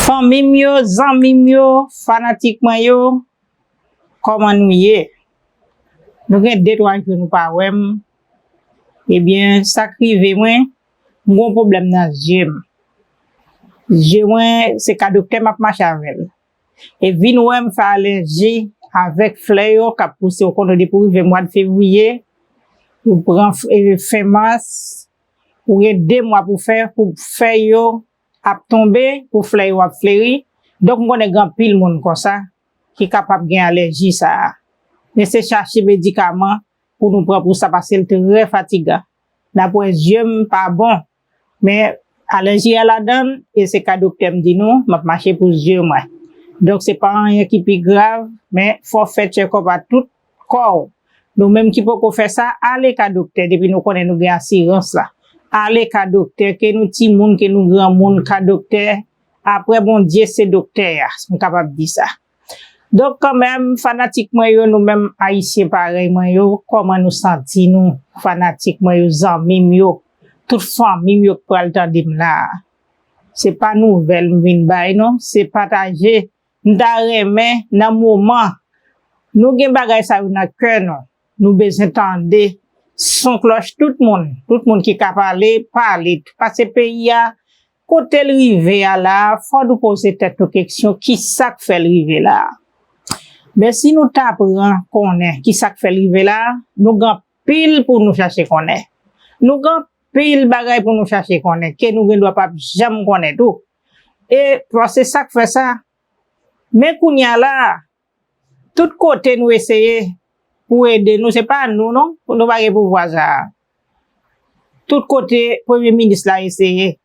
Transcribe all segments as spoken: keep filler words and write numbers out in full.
Fanmi m yo, zanmi m yo, fanatik mwen yo, kòman nou ye? Nou gen de twa jou nou pa wè m. Ebyen, sa k rive mwen, m gen yon pwoblèm nan zye m. Zye mwen, se ka doktè m ap mache avè l. E vin wè m fè alèji avèk flè yo k ap pouse. Ou konnen depi w rive mwa fevriye, ou pran f- e fen mas, ou gen de mwa pou fè, pou fèy yo ap tonbe, pou flè yo ap fleri. Donk, m konnen gen anpil moun konsa ki kapab gen alèji sa a. Men se chache medikaman pou nou pran pou sa, paske l trè fatigan. N ap wè zye m pa bon, men alèji a ladan l, e se ka doktè m di nou, m ap mache pou zye mwen. Donk, se pa anyen ki pi grav, men fò w fè tchèkòp a tout kò w. Nou menm ki poko fè sa, ale ka doktè, depi nou konnen nou gen asirans la. Ale ka doktè, ke nou timoun, ke nou granmoun, ka doktè. Apre Bondye, se doktè a, m kapab di sa. Donk, kanmenm, fanatik mwen yo, nou menm Ayisyen parèy mwen yo, kòman nou santi nou? Fanatik mwen yo, zanmi m yo, tout fanmi m yo k pral tande m la a. Se pa nouvèl m vin bay, non, se pataje. M ta renmen, nan moman, nou gen bagay sa yo nan kè nou. Nou bezwen tande son klòch tout moun. Tout moun ki ka pale, pale. Paske peyi a, kote l rive a la a, fò nou poze tèt nou kesyon, ki sa k fè l rive la a? Men si nou ta pran konnen ki sa k fè l rive la a, nou gen anpil pou nou chache konnen. Nou gen anpil bagay pou nou chache konnen, ke nou gen dwa p ap janm konnen tou. E paske sa k fè sa, men kounye a la a, tout kote nou eseye pou ede nou, se pa nou non, nou pa gen pouvwa sa a. Tout kote premye minis la eseye,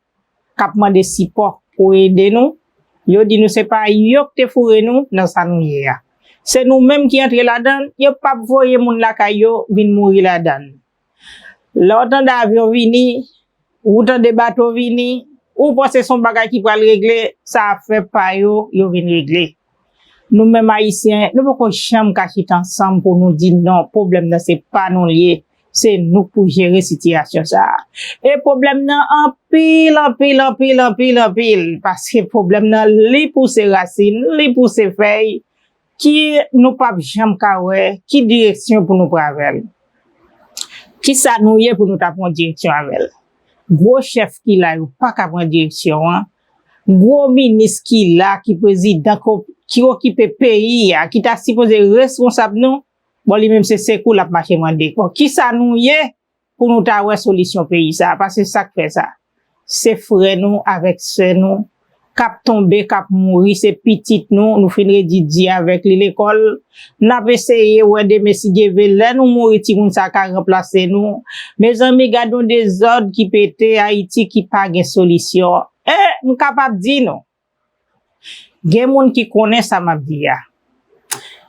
k ap mande sipò pou ede nou, yo di nou se pa yo k te foure nou nan sa nou ye a. Se nou menm ki antre ladan l, yo p ap voye moun lakay yo vin mouri ladan l. Lè w tande avyon vini, ou tande bato vini, ou panse se yon bagay ki pral regle, sa ap fè pa yo, yo vin regle. Nou menm Ayisyen, nou poko janm ka chita ansanm pou nou di non, pwoblèm nan se pa nou l ye, se nou k pou jere sitiyasyon sa a. E pwoblèm nan anpil, anpil, anpil, anpil, anpil, paske pwoblèm nan li pouse rasin, li pouse fèy, ki nou p ap janm ka wè ki direksyon pou nou pran avè l. Kisa nou ye pou nou ta pran yon direksyon avè l? Gwo chèf ki la yo pa ka pran direksyon an. Gwo minis ki la, ki prezidan, ki, ki okipe peyi a, ki ta sipoze responsab nou, bon, li menm se sekou l ap mache mande. Bon, kisa nou ye pou nou ta wè solisyon peyi sa a? Paske sa k fè sa, se frè nou avèk sè nou k ap tonbe, k ap mouri, se pitit nou, nou fin redi di avèk li lekòl. N ap eseye wè demen si Dye vle, lè nou mouri, timoun sa a ka ranplase nou. Mezanmi, gad yon dezòd ki pete Ayiti ki pa gen solisyon. E m kapab di nou, gen moun ki konnen sa m ap di a.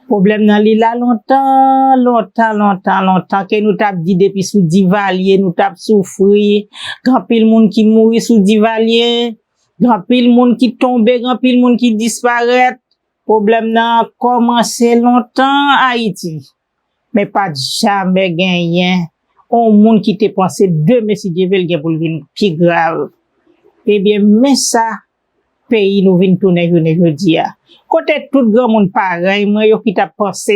Pwoblèm nan li la lontan, lontan, lontan, lontan, ke nou t ap di depi sou Divalye, nou t ap soufri. Gen anpil moun ki mouri sou Divalye, gen anpil moun ki tonbe, gen anpil moun ki disparèt. Pwoblèm nan kòmanse lontan Ayiti. Men pa t jamè genyen yon moun ki te panse demen, si Dye vle, l gen pou l vin pi grav. Ebyen, men sa peyi nou vin tounen jounen jodi a. Kote tout granmoun parèy mwen yo ki t ap panse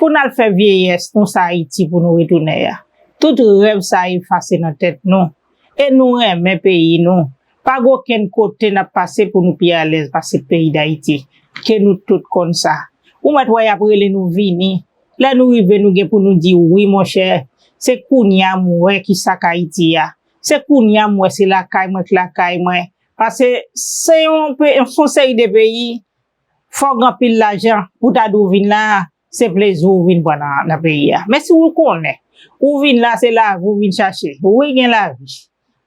pou n al fè vyeyès nou sa Ayiti pou nou retounen a. Tout rèv sa efase nan tèt nou. E nou renmen peyi nou. Pa gen okenn kote n ap pase pou nou pi alèz pase peyi Dayiti. Ke nou tout konn sa. Ou mèt wè y ap rele nou vini. Lè nou rive, nou gen pou nou di, wi, monchè, se kounye a m wè ki sa k Ayiti a. Se kounye a m wè se lakay mwen k lakay mwen. Paske se yon pe- se yon seri de peyi, fò w gen anpil lajan pou w ta di w vin la a, se plezi w vin pran nan, nan peyi a. Men si w konnen, ou vin la, se lavi w vin chache. Wi, gen lavi.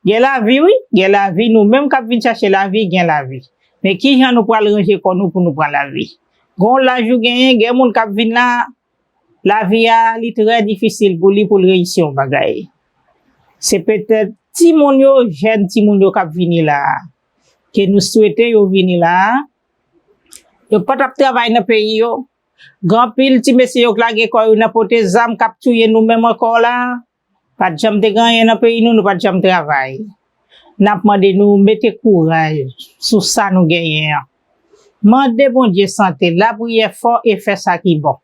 Gen lavi, wi, gen lavi. Nou menm k ap vin chache lavi, gen lavi. Men kijan nou pral ranje kò nou pou nou pran lavi? Gen yon laj ou genyen, gen moun k ap vin la, lavi a, li trè difisil pou li, pou l reyisi yon bagay. Se petèt timoun yo, jèn timoun yo k ap vini la a. Ke nou swete yo vini la a. Yo pa t ap travay nan peyi yo. Gen anpil ti mesye yo k lage kò yo nan pote zam k ap touye nou menm ankò la. Pa t janm te gen anyen nan peyi nou, nou pa t janm travay. N ap mande nou mete kouraj sou sa nou genyen an. Mande Bondye sante, lapriyè fò e fè sa ki bon.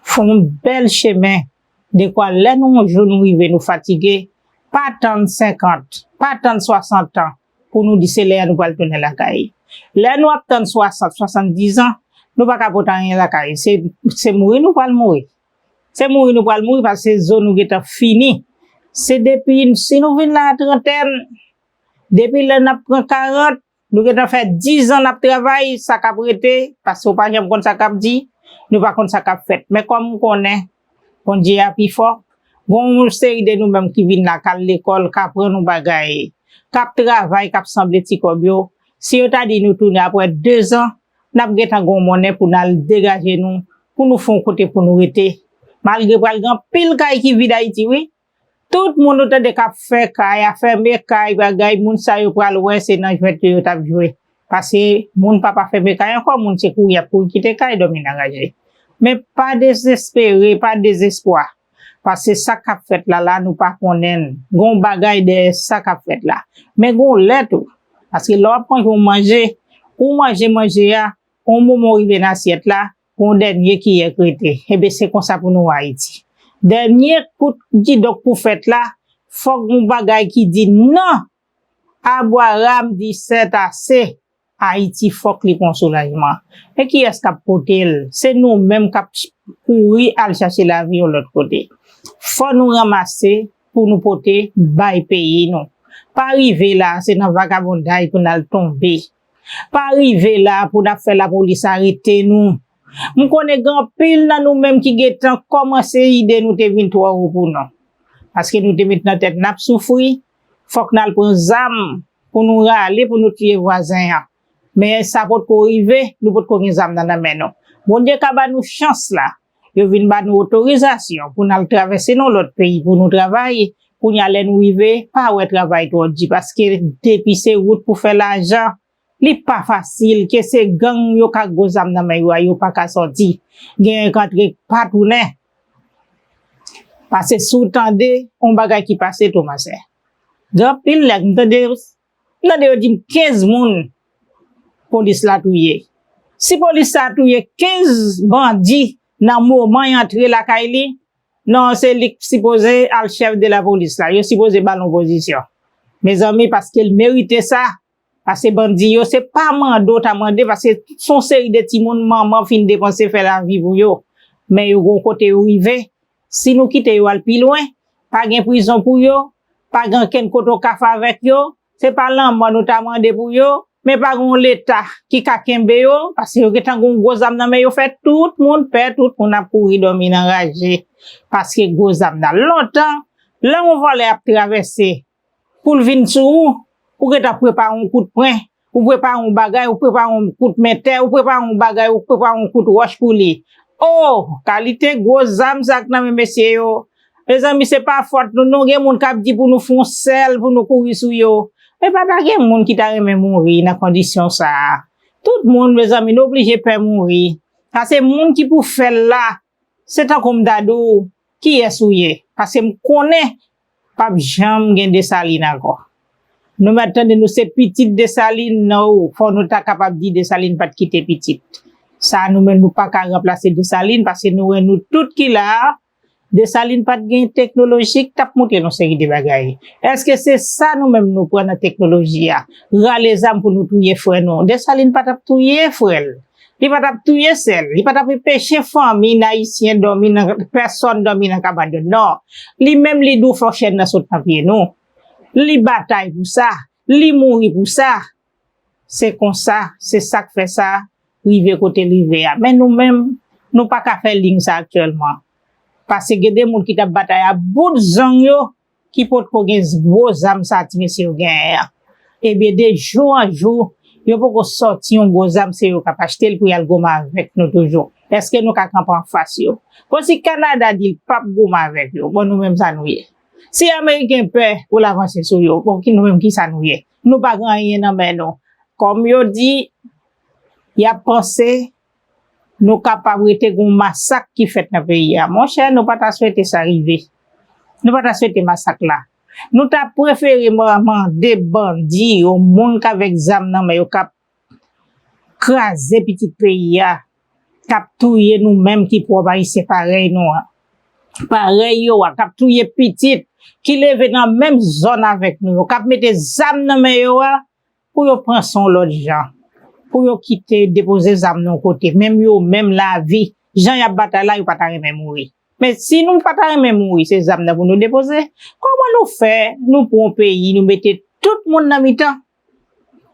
Fè yon bèl chemen, dekwa lè nou yon jou nou rive, nou fatige, pa tann senkant, pa tann swasant an pou nou di se lè a nou pral tounen lakay. Lè nou ap tann swasant, swasanndiz an, nou pa ka pote anyen lakay. Se, se mouri nou pral mouri. Se mouri nou pral mouri paske zo nou gentan fini. Se depi, si nou vin la a trantèn, depi lè n ap pran karant, nou gentan fè diz an n ap travay, sa k ap rete, paske w pa janm konn sa k ap di, nou pa konn sa k ap fèt. Men kòm m konnen, Bondye a pi fò, gon yon seri de nou menm ki vin la, k al lekòl, k aprann yon bagay, k ap travay, k ap sanble ti kòb yo. Si yo ta di nou tounen apre dezan, n ap gentan gon monnen pou n al degaje nou, pou nou fè yon kote pou nou rete. Malgre pral gen anpil kay ki vid Ayiti, wi. Tout moun ou tande k ap fè kay, a fèmen kay, bagay, moun sa yo pral wè se nan jwèt yo yo t ap jwe. Paske moun pa pa fèmen kay ankò, moun se kouri y ap kouri kite kay, dòmi nan raje. Men pa dezespere, pa dezespwa. Paske sa k ap fèt la, la nou pa konnen l. Gon bagay dèyè sa k ap fèt la. Men gon lè tou. Paske lè w ap manje yon manje, ou manje manje a, yon moman w rive nan asyèt la, gon dènye kiyè k rete. Enben, se konsa pou nou wè Ayiti. Dènye kout kidonk pou fèt la, fòk gon bagay ki di non! Abraram di sètase, Ayiti fòk li pran soulajman. Men kiyès k ap pote l? Se nou menm k ap ch- kouri al chache lavi yon lòt kote. Fò nou ranmase pou nou pote bay peyi nou. Pa rive la, se nan vagabonday pou n al tonbe. Pa rive la pou n ap fè lapolis arete nou. M konnen gen anpil nan nou menm ki gentan kòmanse ide nou te vin twò wo pou nou. Paske nou te met nan tèt n ap soufri, fòk n al pran zam pou nou rale pou nou tiye vwazen an. Men sa potko rive, nou potko gen zam nan nan men nou. Bondye ka ba nou chans la. Yo vin ba nou otorizasyon pou n al travèse nan lòt peyi pou nou travay. Kounye a lè nou rive, pa wè travay twò di paske depi se wout pou fè lajan, li pa fasil, ke se gang yo k ak gwo zam nan men yo a, yo pa ka sòti. Genyen k antre pa tounen. Paske si w tande yon bagay ki pase tou, masè. Gen anpil nèg, m tande, m tande yo di m kenz moun polis la touye. Si polis la touye kenz bandi nan moman y antre lakay li, non, se li k sipoze al chèf de lapolis la. Yo sipoze ba l yon pozisyon. Mezanmi, paske l merite sa. Paske bandi yo, se pa mande w ta mande, paske se yon seri de timoun manman fin depanse fè lavi pou yo. Men yo gon kote yo rive. Si nou kite yo al pi lwen, pa gen prizon pou yo, pa gen ankenn kote w ka fè avèk yo, se pa lanmò nou ta mande pou yo, men pa gen yon Leta ki ka kenbe yo, paske yo gentan gen yon gwo zam nan men yo, fè tout moun pè, tout moun ap kouri dòmi nan raje, paske gwo zam nan. Lontan, lè yon vòlè ap travèse, pou l vin sou ou, ou gentan prepare yon kout pwen, ou prepare yon bagay, ou prepare yon kout men tè, ou prepare yon bagay, ou prepare yon kout wòch pou li. O, kalite gwo zam sa k nan men mesye yo. Mezanmi, se pa fòt nou, non, gen moun k ap di pou nou fè yon sèl, pou nou kouri sou yo. Men pa ta gen moun ki ta renmen mouri nan kondisyon sa a. Tout moun, mezanmi, nou oblije pè mouri. Sa se moun ki pou fè l la. Se tankou m ta di w, kiyès ou ye? Paske m konnen p ap janm gen Desalin ankò. Nou mèt tande nou se pitit Desalin, no, fò nou ta kapab di Desalin pa t kite pitit. Sa nou menm nou pa ka ranplase Desalin, paske nou wè nou tout ki la a, Desalin pa t gen teknoloji k t ap montre nou seri de bagay. Èske se sa nou menm nou pran nan teknoloji a? Rale zam pou nou touye frè nou. Desalin pa t ap touye frè l. Li pa t ap touye sè l. Li pa t ap anpeche fanmi n ayisyen dòmi nan, pèsòn dòmi nan kabann yo. Non. Li menm li di w fò chèn nan sot nan pye nou. Li batay pou sa. Li mouri pou sa. Se konsa, se sa k fè sa rive kote l rive a. Men nou menm, nou pa ka fè liy sa aktyèlman. Paske gen de moun ki t ap batay a bout zong yo, ki potko gen gwo zam sa ti mesye yo genyen an. Ebyen, de jou an jou, yo poko sòti yon gwo zam, se yo k ap achte l pou y al goumen avèk nou toujou. Èske nou ka kanpe anfas yo? Konsi Kanada di l p ap goumen avèk yo, bon, nou menm sa nou ye? Si Ameriken pè pou l avanse sou yo, bon, ki nou menm ki sa nou ye? Nou pa gen anyen nan men nou. Kòm yo di, y ap panse nou kapab rete gen yon masak ki fèt nan peyi a. Monchè, nou pa ta swete sa rive. Nou pa ta swete masak la. Nou ta prefere mande bandi, yon moun k avèk zam nan men yo k ap kraze pitit peyi a, k ap touye nou menm ki pwòp Ayisyen parèy nou an, parèy yo a, k ap touye pitit ki leve nan menm zòn avèk nou yo, k ap mete zam nan men yo a, pou yo pran sa yon lòt jan, pou yo kite depoze zam nan yon kote. Menm yo menm lavi, jan y ap batay la, yo pa ta renmen mouri. Men si nou pa ta renmen mouri, se zam nan pou nou depoze. Kòman nou fè, nou pran yon peyi, nou mete tout moun nan mitan?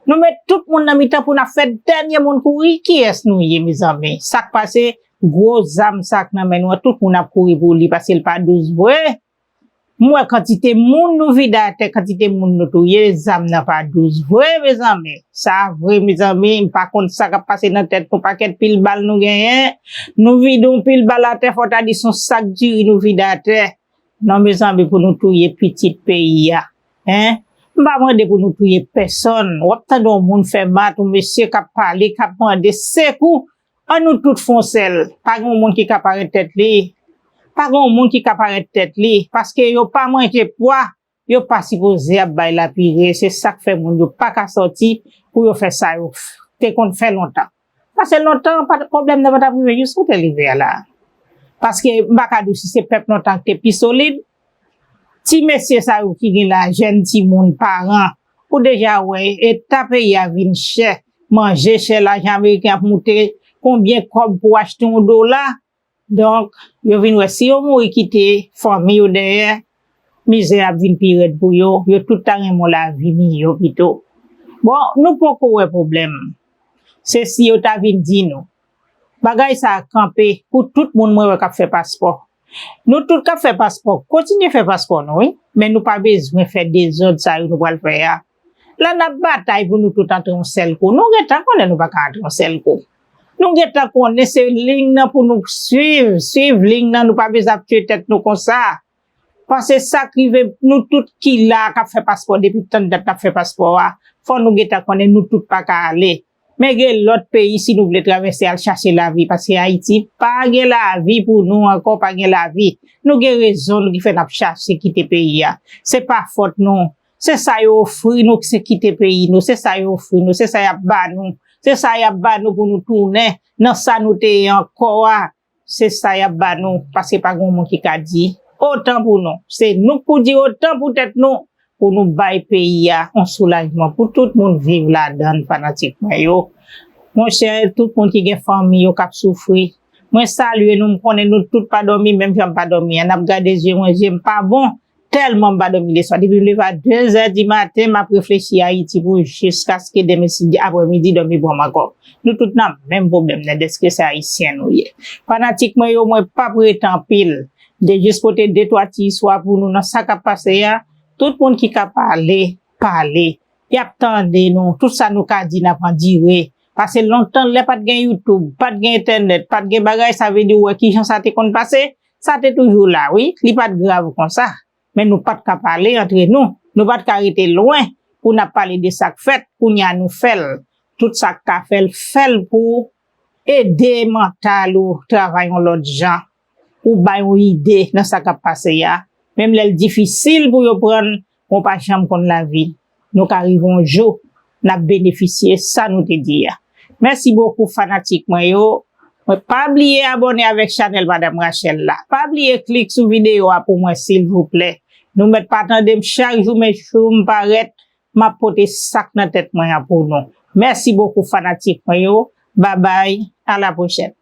Nou met tout moun nan mitan pou n ap fè dènye moun kouri. Kiyès nou ye, mezanmi? Sa k pase? Gwo zam sa k nan men nou an, tout moun ap kouri pou li, paske l pa dous vre. M wè kantite moun nou vide atè, kantite moun nou touye, zam nan pa dous vre, mezanmi. Sa vre, mezanmi, m pa konn sa k ap pase nan tèt nou, pakèt pil bal nou genyen. Nou vide yon pil bal atè, fò w ta di se yon sak diri nou vide atè. Non, mezanmi, pou nou touye pitit peyi a. Hein? M pa mande pou nou touye pèsonn. W ap tande yon moun fè mat, yon mesye k ap pale, k ap mande sekou. An nou tout fè yon sèl. Pa gen yon moun ki ka parèt tèt li. Pa gen yon moun ki ka parèt tèt li. Paske yo pa manje pwa, yo pa sipoze ap bay lapire. Se sa k fè moun yo pa ka sòti pou yo fè sa yo f- te konn fè lontan. Paske lontan, pa t- pwoblèm nan pa t ap rive jis kote l rive a la. Paske m pa ka di w si se pèp lontan ki te pi solid. Ti mesye sa yo ki gen la, jèn timoun, paran, ou deja wè eta peyi a vin chè, manje chè, lajan ameriken ap moute, konbyen kòb pou achte yon dola? Donk, yo vin wè si yo mouri kite fanmi yo dèyè, mizè ap vin pi rèd pou yo, yo tout ta renmen yon lavi miyò pito. Bon, nou poko wè pwoblèm. Se si yo ta vin di nou. Bagay sa a kanpe pou tout moun mwen wè k ap fè paspò. Nou tout k ap fè paspò, kontinye fè paspò nou, wi. Men nou pa bezwen fè dezòd sa yo nou pral fè a. La n ap batay pou nou tout antre yon sèl kou. Nou gentan konnen nou pa ka antre yon sèl kou. Nou gentan konnen se liy nan pou nou swiv, swiv liy nan, nou pa bezwen ap tiye tèt nou konsa. Paske sa k rive nou tout ki la k ap fè paspò depi tann dat n ap fè paspò a, fò nou gentan konnen nou tout pa ka ale. Men gen lòt peyi si nou vle travèse al chache lavi, paske Ayiti pa gen lavi pou nou ankò, pa gen lavi. Nou gen rezon nou ki fè n ap chache kite peyi a. Se pa fòt nou. Se sa yo ofri nou, se kite peyi nou, se sa yo ofri nou, se sa y ap ba nou, se sa y ap ba nou pou nou tounen nan sa nou te ye ankò a. Se sa y ap ba nou, paske pa gen yon moun ki ka di otan pou nou. Se nou k pou di otan pou tèt nou, pou nou bay peyi a yon soulajman, pou tout moun viv ladan l, fanatik mwen yo. Monchè, tout moun ki gen fanmi yo k ap soufri, mwen salye nou, m konnen nou tout pa dòmi, menm jan m pa dòmi an. N ap gade zye mwen, zye m pa bon, tèlman m pa dòmi leswa. Depi m leve a de zè di maten, m ap reflechi Ayiti pou jiskaske demen si Dye, aprèmidi, dòmi pran m ankò. Nou tout nan menm pwoblèm nan, dèske se Ayisyen nou ye. Fanatik mwen yo, mwen p ap rete anpil. M te jis pote de twa ti istwa pou nou nan sa k ap pase a. Tout moun ki ka pale, pale. Y ap tande nou. Tout sa nou ka di, n ap andire. Paske lontan, lè pa t gen YouTube, pa t gen entènèt, pa t gen bagay, sa vle di w wè kijan sa te konn pase. Sa te toujou la, wi. Li pa t grav konsa. Men nou pa t ka pale antre nou. Nou pa t ka rete lwen pou n ap pale de sa k fèt. Kounye a nou fè l. Tout sa k ka fè l, fè l pou ede mantal ou travay yon lòt jan. Ou bay yon ide nan sa k ap pase a. Menm lè l difisil pou yo pran l, men w pa janm konn lavi. Nou ka rive yon jou, n ap benefisye sa nou te di a. Mèsi bokou fanatik mwen yo. Mwen pa bliye abòne avèk chanèl Madanm Rachel la. Pa bliye klik sou videyo a pou mwen silvouplè. Nou mèt pa tande m chak jou, men jou m parèt, m ap pote sa k nan tèt mwen an pou nou. Mèsi bokou fanatik mwen yo. Babay, a la pwochèn.